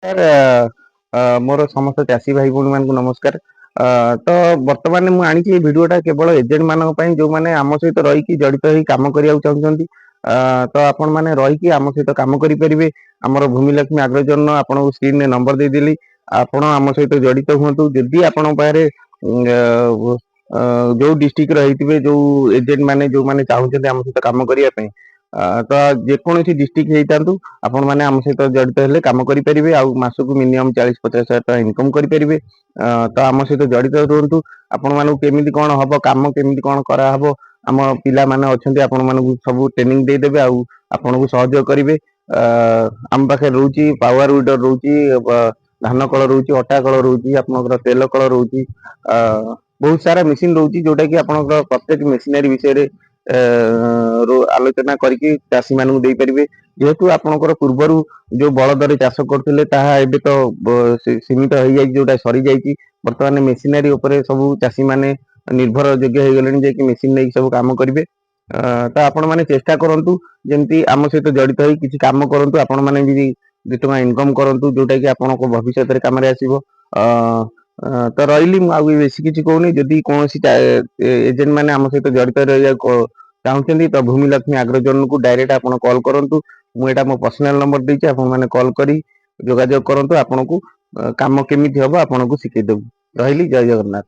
Sir, ମୋର ସମସ୍ତ ଚାଷୀ ଭାଇ ଭଉଣୀ ମାନଙ୍କୁ ନମସ୍କାର। ତ ବର୍ତ୍ତମାନ ମୁଁ ଆଣିଛି ଏଇ ଭିଡିଓଟା କେବଳ ଏଜେଣ୍ଟ ମାନଙ୍କ ପାଇଁ, ଯୋଉମାନେ ଆମ ସହିତ ରହିକି ଜଡିତ ହେଇ କାମ କରିବାକୁ ଚାହୁଁଛନ୍ତି। ତ ଆପଣ ମାନେ ରହିକି ଆମ ସହିତ କାମ କରିପାରିବେ। ଆମର ଭୂମିଲକ୍ଷ୍ମୀ ଆଗ୍ରୋଜୋନ, ଆପଣଙ୍କୁ ସ୍କ୍ରିନରେ ନମ୍ବର ଦେଇଦେଲି। ଆପଣ ଆମ ସହିତ ଜଡିତ ହୁଅନ୍ତୁ। ଯଦି ଆପଣଙ୍କ ପାଖରେ ଯୋଉ ଡିଷ୍ଟ୍ରିକ୍ଟର ହେଇଥିବେ, ଯୋଉ ଏଜେଣ୍ଟ ମାନେ ଯୋଉମାନେ ଚାହୁଁଛନ୍ତି ଆମ ସହିତ କାମ କରିବା ପାଇଁ, ତ ଯେକୌଣସି ଡିଷ୍ଟ୍ରିକ୍ଟ ହେଇଥାନ୍ତୁ, ଆପଣ ମାନେ ଆମ ସହିତ ଜଡିତ ହେଲେ କାମ କରିପାରିବେ ଆଉ ମାସକୁ ମିନିମମ୍ 40-50 ହଜାର ଟଙ୍କା ଇନକମ କରିପାରିବେ। ତ ଆମ ସହିତ ଜଡିତ ରୁହନ୍ତୁ। ଆପଣ ମାନଙ୍କୁ କେମିତି କଣ ହବ, କାମ କେମିତି କଣ କରାହବ, ଆମ ପିଲାମାନେ ଅଛନ୍ତି, ଆପଣ ମାନଙ୍କୁ ସବୁ ଟ୍ରେନିଂ ଦେଇଦେବେ ଆଉ ଆପଣଙ୍କୁ ସହଯୋଗ କରିବେ। ଆମ ପାଖରେ ରହୁଛି ପାୱାର ୱିଡର ରହୁଛି, ଧାନ କଳ ରହୁଛି, ଅଟା କଳ ରହୁଛି, ଆପଣଙ୍କର ତେଲ କଳ ରହୁଛି, ବହୁତ ସାରା ମେସିନ ରହୁଛି, ଯୋଉଟା କି ଆପଣଙ୍କର ପ୍ରତ୍ୟେକ ମେସିନାରୀ ବିଷୟରେ ଆଲୋଚନା କରିକି ଚାଷୀ ମାନଙ୍କୁ ଦେଇପାରିବେ। ଯେହେତୁ ଆପଣଙ୍କର ପୂର୍ବରୁ ଯୋଉ ବଳଦରେ ଚାଷ କରୁଥିଲେ, ତାହା ଏବେ ତ ସୀମିତ ହେଇଯାଇଛି, ଯୋଉଟା ସରିଯାଇଛି। ବର୍ତ୍ତମାନ ମେସିନାରୀ ଉପରେ ସବୁ ଚାଷୀ ମାନେ ନିର୍ଭର ଯୋଗ୍ୟ ହେଇଗଲେଣି ଯେ କି ମେସିନ ନେଇକି ସବୁ କାମ କରିବେ। ତ ଆପଣ ମାନେ ଚେଷ୍ଟା କରନ୍ତୁ ଯେମିତି ଆମ ସହିତ ଜଡିତ ହେଇ କିଛି କାମ କରନ୍ତୁ। ଆପଣ ମାନେ ବି 2 ଟଙ୍କା ଇନକମ କରନ୍ତୁ, ଯୋଉଟା କି ଆପଣଙ୍କ ଭବିଷ୍ୟତରେ କାମରେ ଆସିବ। ଅ ଅ, ତ ରହିଲି, ମୁଁ ଆଉ ବି ବେଶୀ କିଛି କହୁନି। ଯଦି କୌଣସି ଏଜେଣ୍ଟ ମାନେ ଆମ ସହିତ ଜଡିତ ରହିବାକୁ ଚାହୁଁଛନ୍ତି, ତ ଭୂମିଲକ୍ଷ୍ମୀ ଆଗ୍ରୋଜୋନକୁ ଡାଇରେକ୍ଟ ଆପଣ କଲ୍ କରନ୍ତୁ। ମୁଁ ଏଇଟା ମୋ ପର୍ସନାଲ ନମ୍ବର ଦେଇଛି। ଆପଣ ମାନେ କଲ୍ କରି ଯୋଗାଯୋଗ କରନ୍ତୁ। ଆପଣଙ୍କୁ କାମ କେମିତି ହବ ଆପଣଙ୍କୁ ଶିଖେଇଦେବୁ। ରହିଲି, ଜୟ ଜଗନ୍ନାଥ।